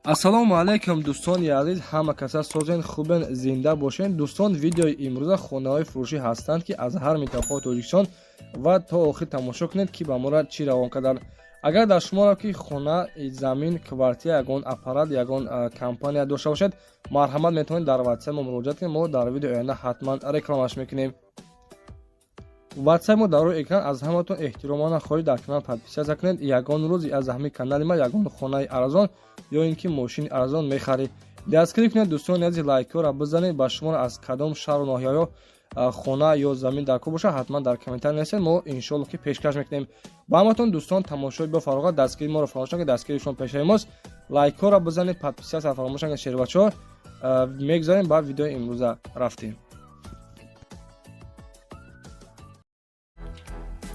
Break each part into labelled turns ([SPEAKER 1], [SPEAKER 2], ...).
[SPEAKER 1] Ассалому алайкум, дӯстони азиз, ҳама каса созен, хубен, зинда бошен. Дӯстон, видеои имрӯза хонаҳои фурӯшӣ ҳастанд, ки аз ҳар минтақаи Тоҷикистон, ва то охир тамошо кунед, ки ба мора чӣ равон карданд. Агар дар шуморо ки хона, замин, квартира, ягон аппарат, ягон компания дошта бошед, марҳамат, метавонед дар ватсап мо муроҷиат кунед. Мо дар видеои оянда ҳатман рекламаш мекунем. Ватсап мо дар рӯи экран. Аз ҳаматон эҳтиромона хоҳиш, дар канал подписаться кунед. Ягон рӯз аз ҳамин канали ма ягон хонаи арзон ё ин ки мошини арзон мехаред. Дастгирӣ кунед, дӯстони азиз, лайкҳоро бизанед. Ба шуморо аз кадом шаҳру ноҳияҳо хона ё замин дар кор бошад, ҳатман дар комментарий нависед, мо иншоалло ки пешкаш мекунем ба ҳаматон. Дӯстон, тамошои бо фароғат, дастгирии моро фаромӯш накунед, дастгирии шумо пешаи мост. Лайкҳоро бизанед, подписаться фаромӯш накунед. Шербачаҳо, мегузарем ба видеои имрӯза, рафтем.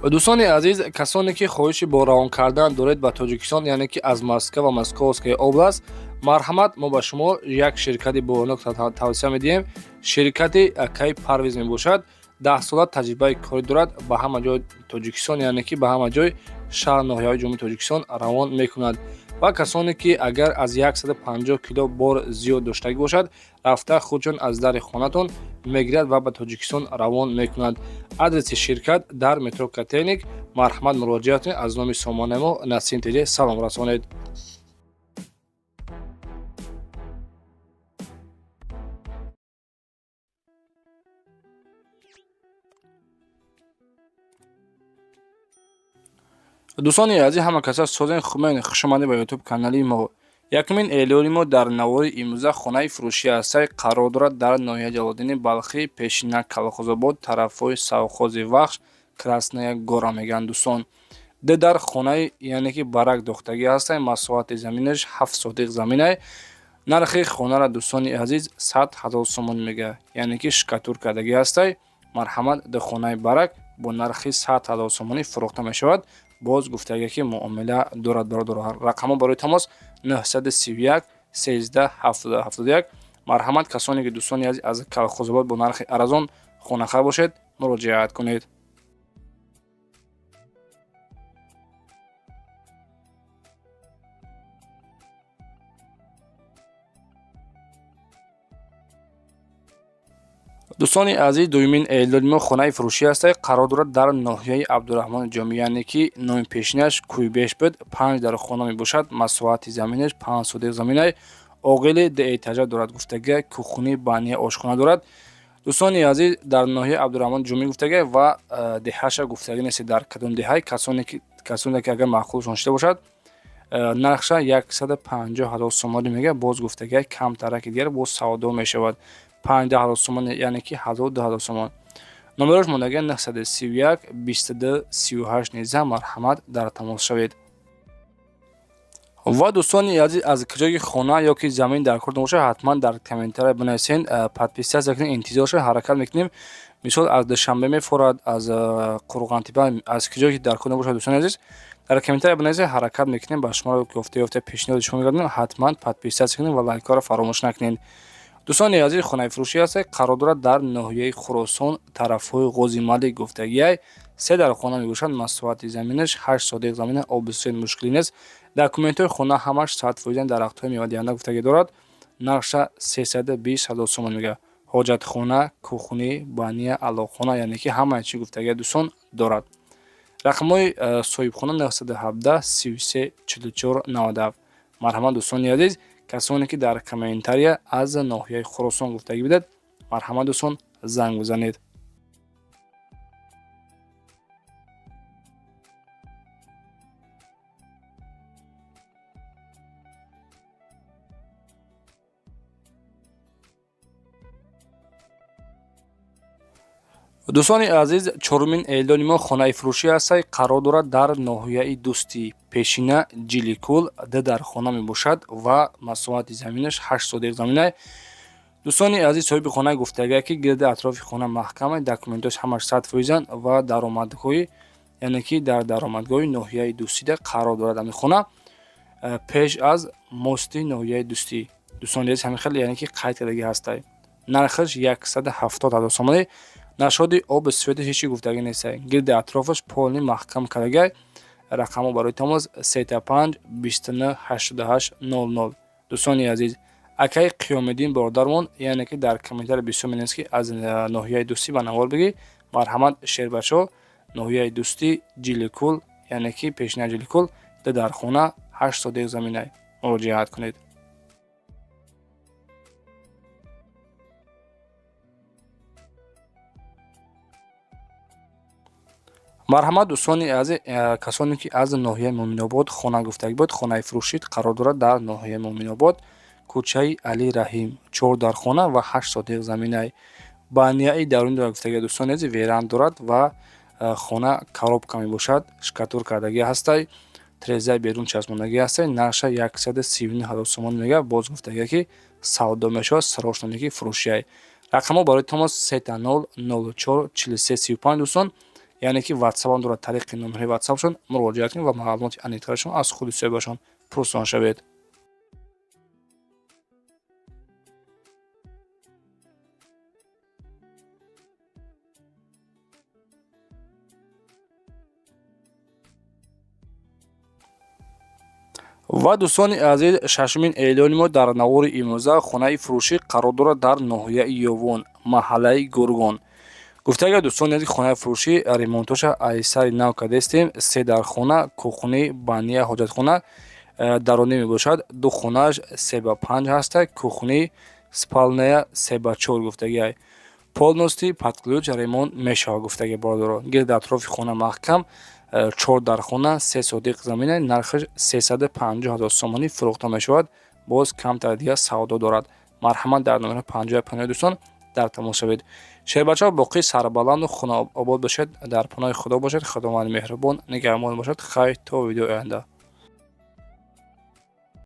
[SPEAKER 1] Дӯстони азиз, касоне ки хоҳиши бо равон кардан доред ба Тоҷикистон, яъне ки аз Москва ва Московская область, марҳамат, мо ба шумо як ширкати бонок тавсия медиҳем. Ширкати акаи Парвиз мебошад. 10 сола таҷрибаи корӣ дорад. Ба ҳама ҷои Тоҷикистон, яъне ки ба ҳама ҷои шаҳр, ноҳияҳои Ҷумҳурии Тоҷикистон равон мекунад. Ва касоне ки агар аз 150 кило бор зиёд доштагӣ бошад, рафта худшон аз дари хонатон мегирад ва ба Тоҷикистон равон мекунад. Адреси ширкат дар метро Котельники. Марҳамат, муроҷиат кунед. Аз номи сомонаи мо Насим ТЖ салом расонед. Дӯстони азиз, ҳама каса созен, хубен, хушомадед ба Ютуб канали мо. Якумин эълони мо дар навори имрӯза хонаи фурӯшӣ ҳастай, қарор дорад дар ноҳияи Ҷалолиддини Балхӣ, пешина Калхозобод, тарафҳои совхози Вахш, Красная Гора мегӯянд. Дӯстон, ду дар хонаи, яъне ки барак дохтагӣ ҳастай. Масоҳати заминаш 7 сотих заминай. Нархи хонаро, дӯстони азиз, 100 000 сомонӣ мегӯяд, яъне ки штукатуркардагӣ ҳастай. Марҳамат, ду хонаи барак бо нархи 100 000 сомонӣ фурӯхта мешавад. Боз гуфтагӣ ки муомила дорад, бародаро. Рақамҳо барои тамос 931 13 70 71. Марҳамат, касоне ки, дӯстони азиз, аз Калхозобод бо нархи арзон хонахар бошед, муроҷиат кунед. Дӯстони азиз, дуюмин эълони мо хонаи фурӯшӣ ҳастай, қарор дорад дар ноҳияи Абдураҳмони Ҷомӣ, яъне ки номи пешинаш Кӯйбеш буд. Панҷ дар хона мебошад. Масоҳати заминаш 5 сотих заминай. Оғили дуэтажа дорад гуфтага, кухни, баня, ошхона дорад. Дӯстони азиз, дар ноҳияи Абдураҳмони Ҷомӣ гуфтага ва деҳаша гуфтагӣ нест, дар кадом деҳай. Касоне ки агар маъқулшон шуда бошад, нархша 150 000 сомонӣ мега. Боз гуфтага, камтараки дигар боз савдо мешавад. 50 000 сомон, яъне ки 1000-2000 сомон. Номерош мондага 931 22 38 19. Марҳамат, дар тамос шавед. Ва дӯстони азиз, аз куҷое ки хона ё ки замин дар кор бошад, ҳатман дар комментария бинависед, подписаться кунед, интизор шавед, ҳаракат мекунем. Мисол, аз Душанбе мефорад, аз Қурғантипа, аз куҷое ки дар кор набошад, дӯстони азиз, дар комментария бинависед, ҳаракат мекунем, ба шуморо ёфта ёфта пешниҳоди шумо мегардонем. Ҳатман подписаться кунед ва лайкҳоро фаромӯш накунед. Дӯстони азиз, хонаи фурӯшӣ ҳастед, қарор дорад дар ноҳияи Хуросон, тарафҳои Ғозималик гуфтагиай. Се дар хона мебошад. Масоҳати заминаш 8 сотих замина. Оби свет мушкилӣ нест. Документҳои хона ҳамаш 100%. Дарахтҳои мевадиҳанда гуфтагӣ дорад. Нархша 320 000 сомон мегӯяд. Ҳоҷатхона, кухни, баня, алоқхона, яъне ки ҳамаи чӣ гуфтагия, дӯстон, дорад. Рақамҳои соҳибхона 917 33 44 97. Марҳамат, дӯстони азиз, касоне ки дар комментария аз ноҳияи Хуросон гуфтагӣ бидед, марҳамат, дӯстон, занг бизанед. Дӯстони азиз, чорумин эълони мо хонаи фурӯшӣ ҳастай, қарор дорад дар ноҳияи Дӯстӣ, пешина Ҷиликул. Ду дар хона мебошад ва масоҳати заминаш 8 сотих заминай. Дӯстони азиз, соҳиби хона гуфтагия, ки гирди атрофи хона маҳкама, документош ҳамаш 100%-анд ва даромадгоҳи, яъне ки дар даромадгоҳи ноҳияи Дӯстида қарор дорад ҳамин хона, пеш аз мости ноҳияи Дӯстӣ. Дӯстони азиз, ҳамин хел, яъне ки қайд кардагӣ ҳастай. Нархаш 170 000 сомонӣ. Нашоди оби свети ҳечи гуфтагӣ нестай. Гирди атрофаш полный маҳкам кардагай. Рақамҳо барои тамос 35 29 88 00. Дӯстони азиз, акаи Қиёмиддин бародармон, яъне ки дар комментария бисёр менависад, ки аз ноҳияи Дӯстӣ ба навор бигӣ. Марҳамат, шербачо, ноҳияи Дӯстӣ, Ҷиликул, яъне ки пешина Ҷиликул, ду дар хона, 8 сотих замина, муроҷиат кунед. Марҳамат, дӯстони азиз, касоне ки аз ноҳияи Муъминобод хона гуфтагӣ буд. Хонаи фурӯшӣ қарор дорад дар ноҳияи Муъминобод, кӯчаи Али Раҳим, чор дар хона ва 8 сотих заминай. Баняи дарунӣ дорад, гуфтагӣ, дӯстони азиз, веранда дорад ва хона коробка мебошад, штукатур кардагӣ ҳастай, трезаи берун часпондагӣ ҳастай. Нархша 139 000 сомонӣ мега. Боз гуфтагӣ, ки савдо мешавад, срочно ки фурӯшиай. Рақамҳо барои тамос: 000 04 43 35. Дӯстон, яъне ки ватсапам дорад, тариқи номерҳои ватсапшон муроҷиат кунед ва маълумоти аниқтарашон аз худи соҳибашон пурсон шавед. Ва, дӯстони азиз, шашумин эълони мо дар навори имрӯза: хонаи фурӯшӣ қарор дорад дар ноҳияи Ёвон, маҳаллаи Гургон. Гуфтага, дӯстони азиз, хонаи фурӯшӣ ремонтоша аз сари нав кардастем. Се дар хона, кухни, баня, ҳоҷатхона дарунӣ мебошад. Ду хонааш 3 ба 5 ҳаста, кухни, спальная 3 ба 4 гуфтагиай. Полностью под ключ ремонт мешавад, гуфтаги, бародаро. Гирди атрофи хона маҳкам, чор дар хона, 3 сотих замина, нархаш 350 000 сомонӣ фурӯхта мешавад. Боз камтар дигар савдо дорад. Марҳамат, дар номери 50 50, дӯстон, дар тамос шавед. Шербачаҳо, боқӣ сарбаланду хонаобод бошед, дар паноҳи Худо бошед, Худованди меҳрубон нигаҳбон бошад. Хайр, то видеои оянда.